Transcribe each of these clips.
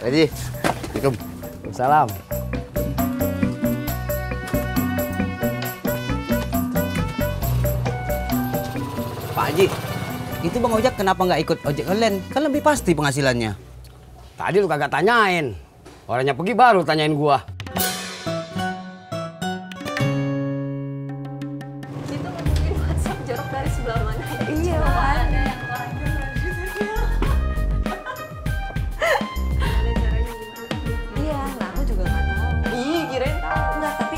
Haji. Assalamualaikum. Salam. Pak Haji, itu Bang Ojak kenapa nggak ikut ojek online? Kan lebih pasti penghasilannya. Tadi lu kagak tanyain. Orangnya pergi baru tanyain gua. Itu ngomongin WhatsApp jorok dari sebelah mana? Iya kan? Gimana caranya gimana? Iya, nah aku juga nggak tahu. Ih, kirain tahu. Enggak, tapi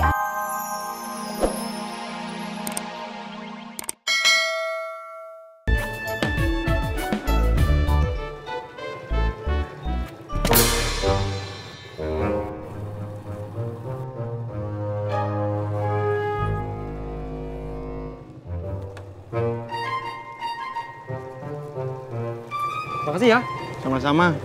Makasih ya. Sama-sama.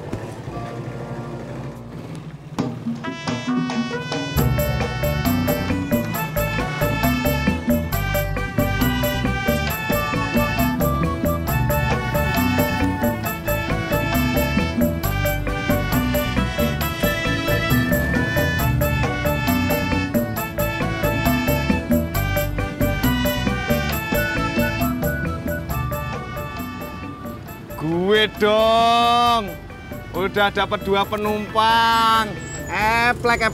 Gue dong. Udah dapat 2 penumpang. Eplek.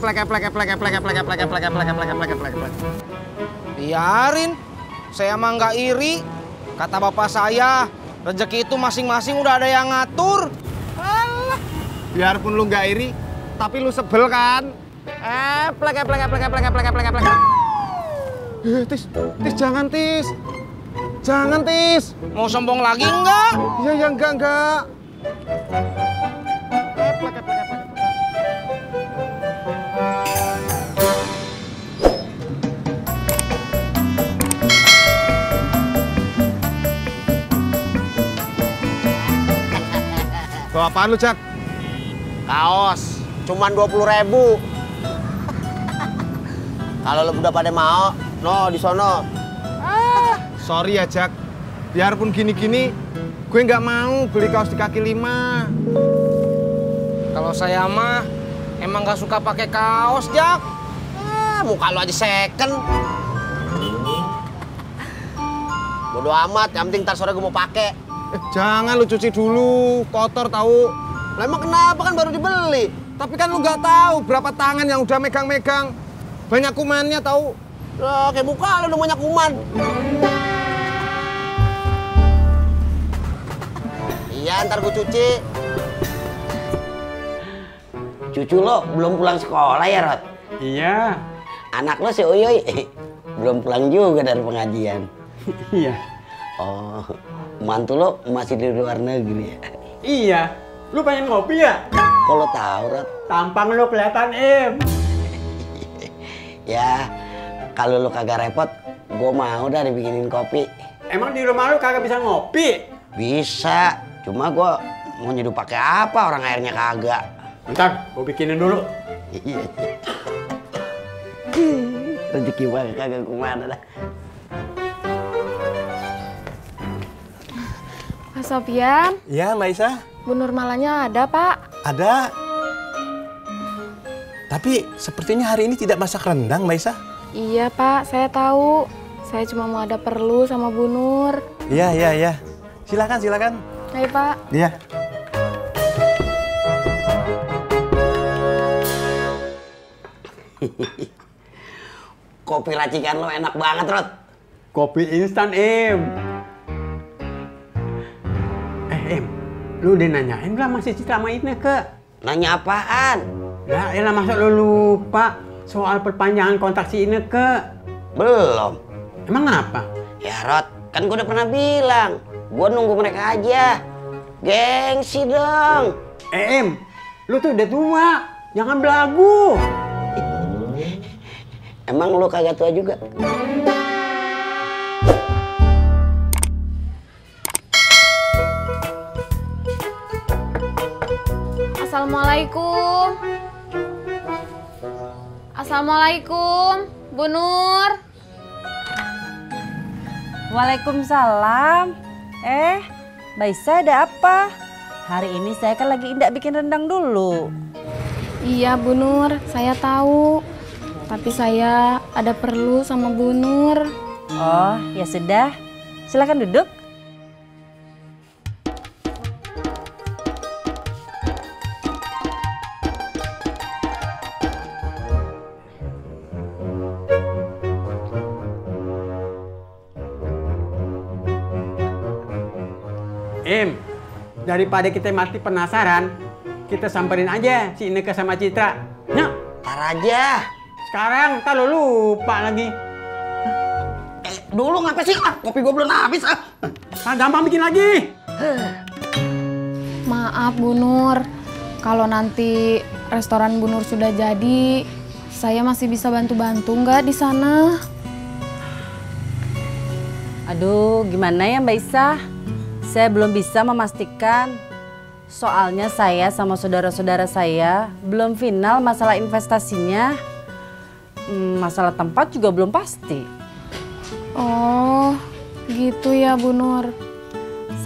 Biarin, saya mah nggak iri. Kata bapak saya, rezeki itu masing-masing udah ada yang ngatur. Alah, biarpun lu nggak iri, tapi lu sebel kan? Eplek. Tis, jangan Tis. Jangan Tis. Mau sombong lagi nggak? Ya enggak. Bawa apaan lu, Jak? Kaos, cuman 20.000. Kalau lu udah pada mau, no di sono. Sorry ya, Jak. Biarpun gini-gini, gue nggak mau beli kaos di kaki 5. Kalau saya mah emang nggak suka pakai kaos, Jak. Muka lu aja second. Bodoh amat, yang penting ntar sore gue mau pakai. Jangan lu cuci dulu, kotor tahu. Lah emang kenapa, kan baru dibeli? Tapi kan lu nggak tahu berapa tangan yang udah megang-megang. Banyak kumannya tahu. Loh, kayak muka lu udah banyak kuman. Iya, ntar gue cuci. Cucu lo belum pulang sekolah ya, Rod? Iya. Anak lo si Uyuy belum pulang juga dari pengajian. Iya. Oh, mantu lo masih di luar negeri ya? Iya. Lu pengen ngopi ya? Kok lo tahu, Rod? Tampang lu kelihatan, Im. Ya, kalau lo kagak repot, gue mau dah dibikinin kopi. Emang di rumah lu kagak bisa ngopi? Bisa, cuma gue mau nyeduh pakai apa, orang airnya kagak. Bentar, gua bikinin dulu. Iya. Rezeki banget kagak kemana dah. Pak Sofyan, Iya, Mbak Isa. Bu Nurmalanya ada, Pak. Ada. Tapi sepertinya hari ini tidak masak rendang, Mbak Isa. Iya, Pak, saya tahu. Saya cuma mau ada perlu sama Bu Nur. Iya. Silakan. Ayo, Pak. Iya. Kopi racikan lo enak banget, Rod. Kopi instan, Im. Im, lu udah nanyain belum masih Citra sama Ineke? Nanya apaan? Ya elah, masa lu lupa soal perpanjangan kontrak si Ineke? Belum. Emang apa? Ya, Rod, kan gue udah pernah bilang. Gue nunggu mereka aja. Gengsi dong. Im, lu tuh udah tua. Jangan belagu. Emang lu kagak tua juga? Assalamualaikum. Assalamualaikum, Bu Nur. Waalaikumsalam. Mbak Isa ada apa? hari ini saya kan lagi indak bikin rendang dulu. Iya Bu Nur, saya tahu. Tapi saya ada perlu sama Bu Nur. Oh, ya sudah. Silakan duduk. Daripada kita mati penasaran, kita samperin aja si Ineke sama Citra. Nyok. Ntar aja. Sekarang, ntar lu lupa lagi. Dulu ngapa sih? Kopi gue belum habis. Gampang bikin lagi. Maaf Bu Nur, kalau nanti restoran Bu Nur sudah jadi, saya masih bisa bantu-bantu nggak di sana? Aduh, gimana ya Mbak Isah? Saya belum bisa memastikan. Soalnya saya sama saudara-saudara saya belum final masalah investasinya. Masalah tempat juga belum pasti. Oh, gitu ya Bu Nur.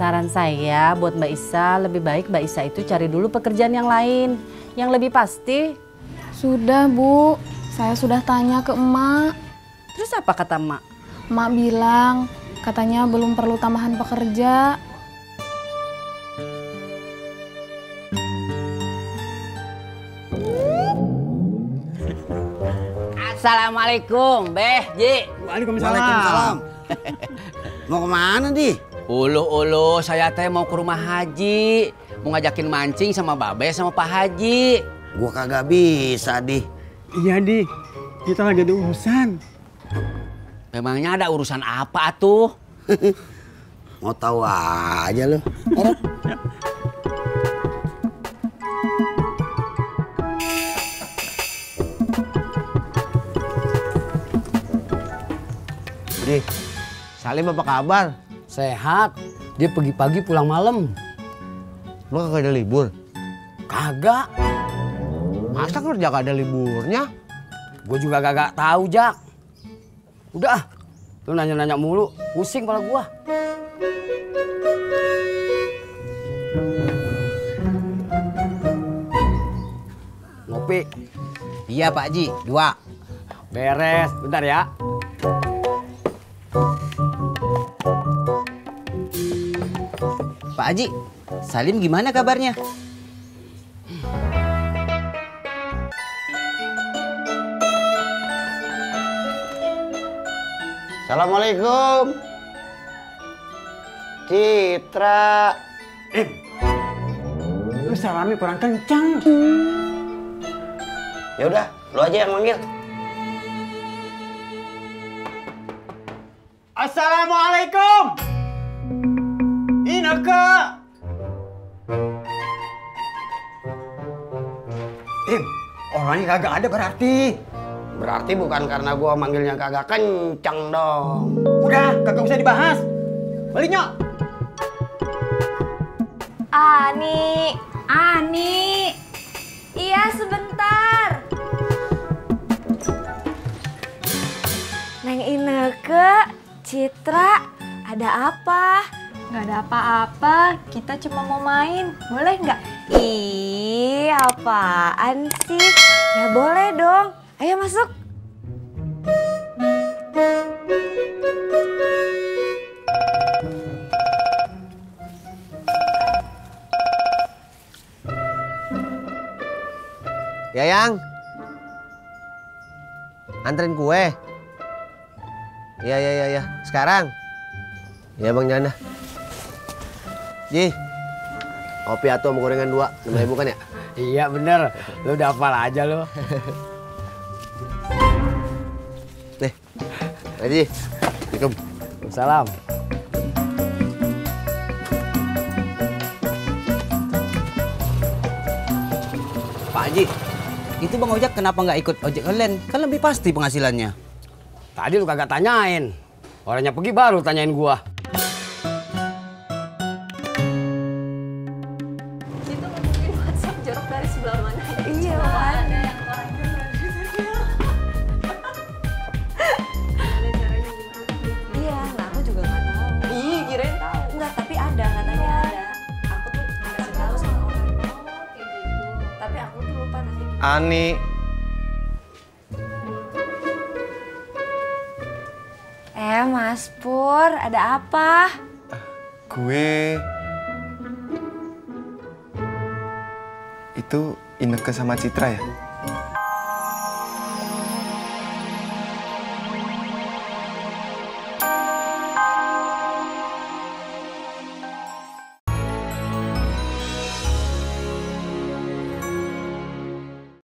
Saran saya buat Mbak Isa, lebih baik Mbak Isa itu cari dulu pekerjaan yang lain, yang lebih pasti. Sudah Bu, saya sudah tanya ke emak. Terus apa kata emak? Emak bilang, katanya belum perlu tambahan pekerja. Assalamualaikum, Beh, Ji. Waalaikumsalam. Mau kemana, Di? Ulu, saya teh mau ke rumah Haji. Mau ngajakin mancing sama Babe sama Pak Haji. Gua kagak bisa, Di. Iya, Di. Kita lagi ada urusan. Memangnya ada urusan apa tuh? Mau tahu aja lu. Di, Salim apa kabar? Sehat. Dia pergi pagi pulang malam. Lu kagak ada libur? Kagak. Masa kerja kagak ada liburnya? Gue juga kagak tahu, Jak. Udah, lu nanya-nanya mulu. Pusing kepala gua. Ngopi. Iya Pak Haji, 2. Beres, bentar ya. Pak Haji, Salim gimana kabarnya? Assalamualaikum. Citra. Lu salamnya kurang kencang. Ya udah, lu aja yang manggil. Assalamualaikum. Ineke. Orangnya kagak ada berarti. Berarti bukan karena gua manggilnya kagak kencang dong. Udah, kagak usah dibahas. Balik, Nyok. Ani. Iya, sebentar. Neng Ineke, Citra, ada apa? Nggak ada apa-apa, kita cuma mau main. Boleh nggak? Ih, apaan sih? Ya boleh dong. Ayo masuk. Ya, Yang. Anterin kue. Iya. Sekarang? Iya, Bang, jalan dah. Ji, kopi atuh sama gorengan 2, 6.000 kan ya? Iya bener, lu udah hafal aja lu. Nih, Haji. Assalamualaikum. Salam. Pak Haji, itu Bang Ojak kenapa nggak ikut ojek online? Kan lebih pasti penghasilannya. Tadi lu kagak tanyain. Orangnya pergi baru tanyain gua. Itu mungkin WhatsApp jorok dari sebelah mana? Iya, Ada yang orangnya Iya, nah aku juga nggak tahu. Ih, kirain tahu. Enggak, tapi ada katanya ada. Aku tuh dikasih tahu Ani. Mas Pur, ada apa? Gue itu Ineke sama Citra ya?